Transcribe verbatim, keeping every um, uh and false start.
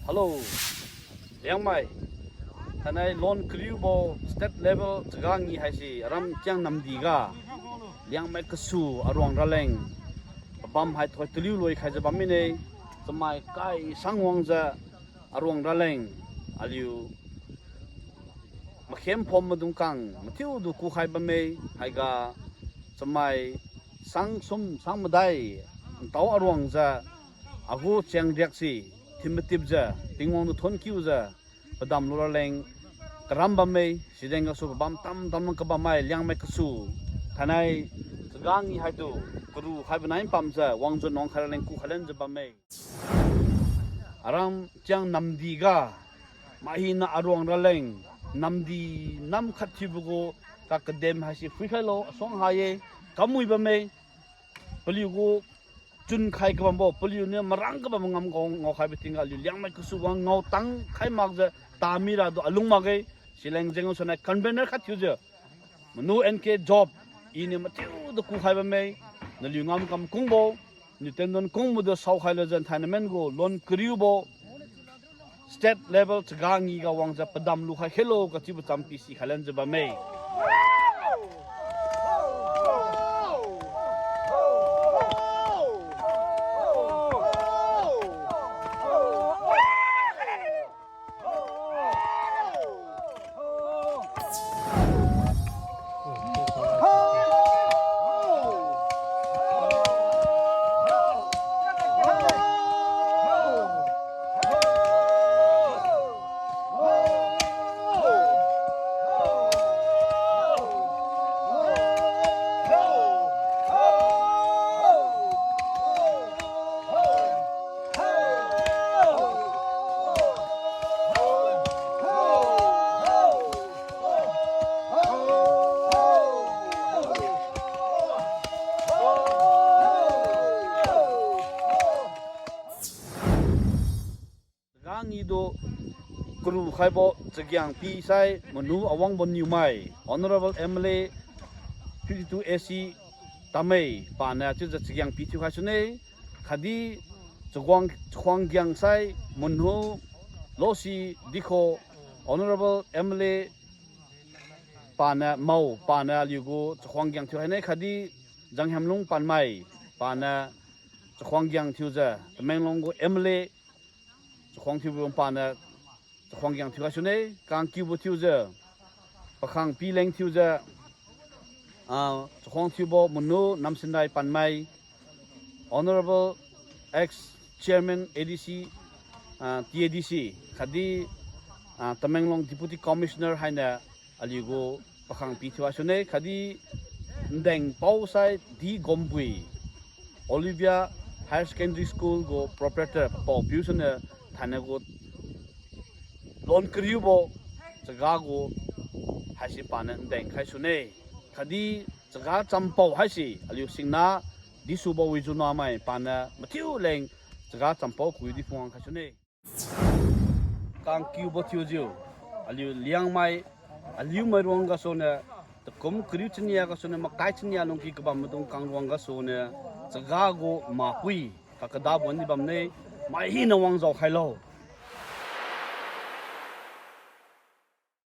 Hello, Liangmai. Thainai lon kariubo state level Chaga Ngee haise aram Chiang namdi ga Liangmai kasu aruang raleng pabam hai thoi taliu loi khaijiu bam mine. Chamai kai sang wangjiu aruang raleng aliu makhem phom maidung kang mathiutu kukhai bamme. Haiga chamai sang sum sang madai ntao aruangjiu agu chiang riak si thin matipjiu Tingwang tu thonkiujiu padam lu raleng karam bamme. Sijeng gasu pabam tamtam kabammai Liangmai kasu thainai Chaga Ngee haitu karu khaibo nai pamjiu wangjiu nang khai raleng kukhai lanjiu bamme. Aram Chiang namdi ga mai hina aruang raleng namdi nam khat thiubo gu kakadem haise phuikhailo asuang ha-e, kamui bamme. Paliu gu chunkhai kabambo, paliuniu marang kabambo ngam ngao, ngaokhaibo tingga aliu Liangmai kasu wang ngaotang khai makjiu tamira du alung makge. Sileng jeng sunai convener khat thiujiu Manu N K Job, iniu mathiutu kukhai bamme. Naliu ngamkam kungbo, niu tendon kungbo du saokhai lujiu thainai men gu lon kariubo state level Chaga Ngee ga wangjiu padam lukhai khelo kachiubo champi sikhai lanjiu bamme. Chaga Ngee tu karu khaibo chagiang pi sai Manu Awangbo Newmai, Honourable M L A fifty-two A C Tamei paniu chiujiu chagiang pi thiukhai sune. Khatdi chakhuang, chakhuang giang sai Munhu Losi Dikho, Honourable M L A paniu mao paniu aliu gu chakhuang giang thiukhaine. Khatdi Janghiamlung Panmai paniu chakhuang giang thiujiu Tamenglong gu M L A chakhuang thiubo paniu chakhuang giang thiukhai sune. Kangkiubo thiujiu pakhang pileng thiujiu, ah, chakhuang thiubo Munu Namsindai Panmai, Honourable ex Chairman A D C, ah, T A D C, khatdi, ah, Tamenglong Deputy Commissioner hainiu aliu gu pakhang pi thiukhai sune. Khatdi ndeng pao sai D Gompui, Olivia Higher Secondary School gu proprietor pao piu suniu thainai gu lon kariubo chaga gu haise paniu ndeng khai sune. Khatdi chaga champao haise aliu singna Disubo Wijunamai paniu mathiu leng chaga champao kui di phungwang khai sune. Kangkiubo thiujiu aliu Liangmai, aliu mai ruang gasuniu, takum kariu chania gasuniu, makai chania lungki kabam maidung kang ruang gasuniu, chaga gu mapui kakadabo ni bamne, mai hina wang zao khailo.